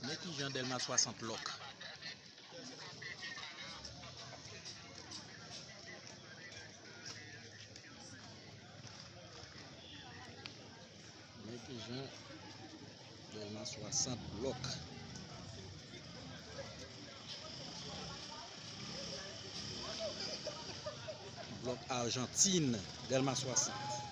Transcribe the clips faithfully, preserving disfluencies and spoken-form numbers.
Men ki jan Dèlma swasant lòk. Men ki jan Dèlma swasant lòk. Lòk Ajantin, Dèlma swasant.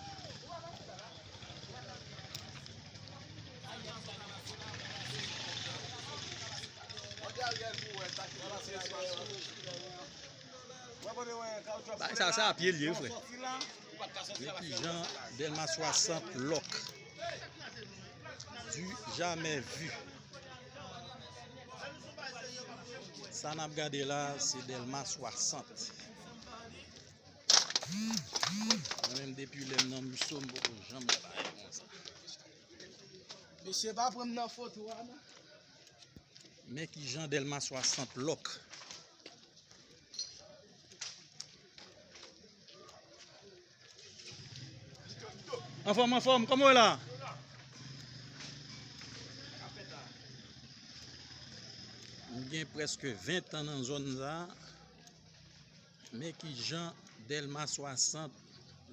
Bagay sa, se a pye l ye, wi, frè. Men ki jan Dèlma swasant lòk. Du jamais vu. Sa n ap gade la, se Dèlma swasant. Mwen menm, depi lè m nan Miso, m poko janm wè bagay konsa. Mesye, pa pran m nan foto a, non. Men ki jan Dèlma swasant lòk. Anfòm, anfòm, kòman w ye la? M gen prèske ven tan nan zòn sa. Men ki jan Dèlma swasant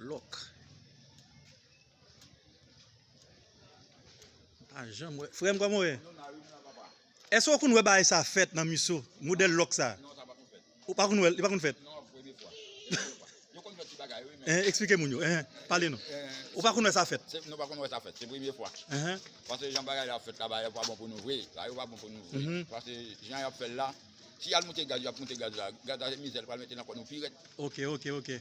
lòk. Pa janm wè. Frè m, kòman w ye? Èske w konn wè bagay sa fèt nan Miso? Modèl lòk sa? Non, sa pa konn fèt. Ou pa konn wè l? Li pa konn fèt? Non, premye fwa. Yo konn fè ti bagay, wi, men Eh, eksplike moun yo. Eh, pale nou. Ou pa konn wè sa fèt? Se, nou pa konn wè sa fèt. Se premye fwa. Eh. Paske jan bagay la fèt la, bagay yo pa bon pou nou vre. Bagay yo pa bon pou nou vre. Mhm. Paske jan y ap fè l la, si y al moute gaz, y ap moute gaz la. Gaz la, se mizè l pral mete nan kò nou pi rèd. Ok, ok, ok.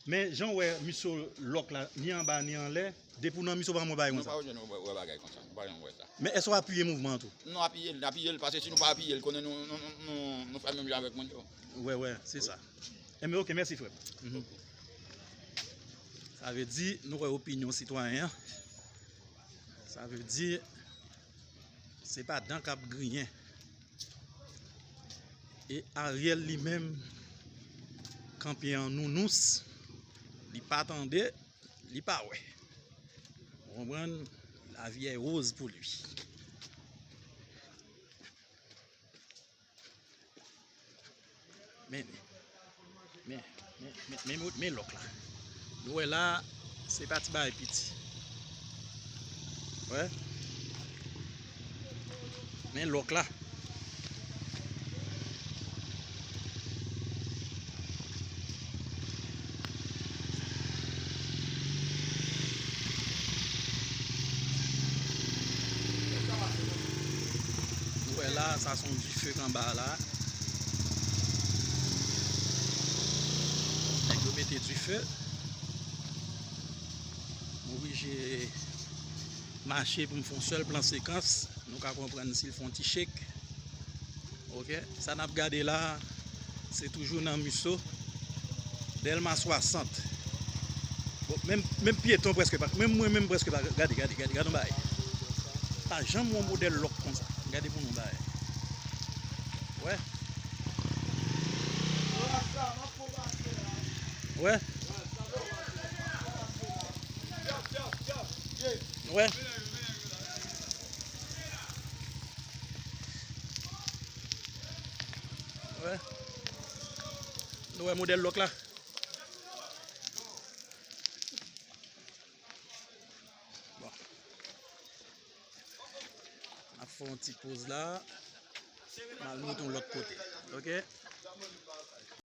Men jan w wè Miso lòk la, ni anba, ni anlè, depi w nan Miso, w pa janm wè bagay konsa. Nou pa janm wè, wè bagay konsa. Nou pa janm wè sa. Men èske w apiye mouvman an tou? Nou apiye l, n apiye l, paske si nou pa apiye l, konnen nou, nou, nou, nou, nou fè menm jan avèk moun yo. Wè, wè, se sa. Enben, ok, mèsi, frè m. Mhm. Sa vle di, nou wè opinyon sitwayen an. Sa vle di, se pa dan k ap griyen. E Ariel li menm kanpe an nounous, li pa tande, li pa wè. Ou konprann? Lavi est rose pou li. Men, men, men, men, men, men lòk la. Nou wè la, se pa ti bagay piti. Wè. Men lòk la. Nou wè la, sa se yon dife k anba la. Nèg yo mete dife. M oblije mache pou m fè yon sèl plan sekans. Nou ka konprann si l fè yon ti shake. Ok, sa n ap gade la, se toujou nan Miso, Dèlma swasant. Bon, menm, menm pyeton prèske pa, menm mwen menm prèske pa, gade, gade, gade, gade yon bagay. Pa janm wè yon modèl lòk konsa. Gade pou nou bagay. Wè. Wè. Wè. Wè. Nou wè modèl lòk la. Bon. N ap fè yon ti poz la. M al monte yon lòt kote. Ok?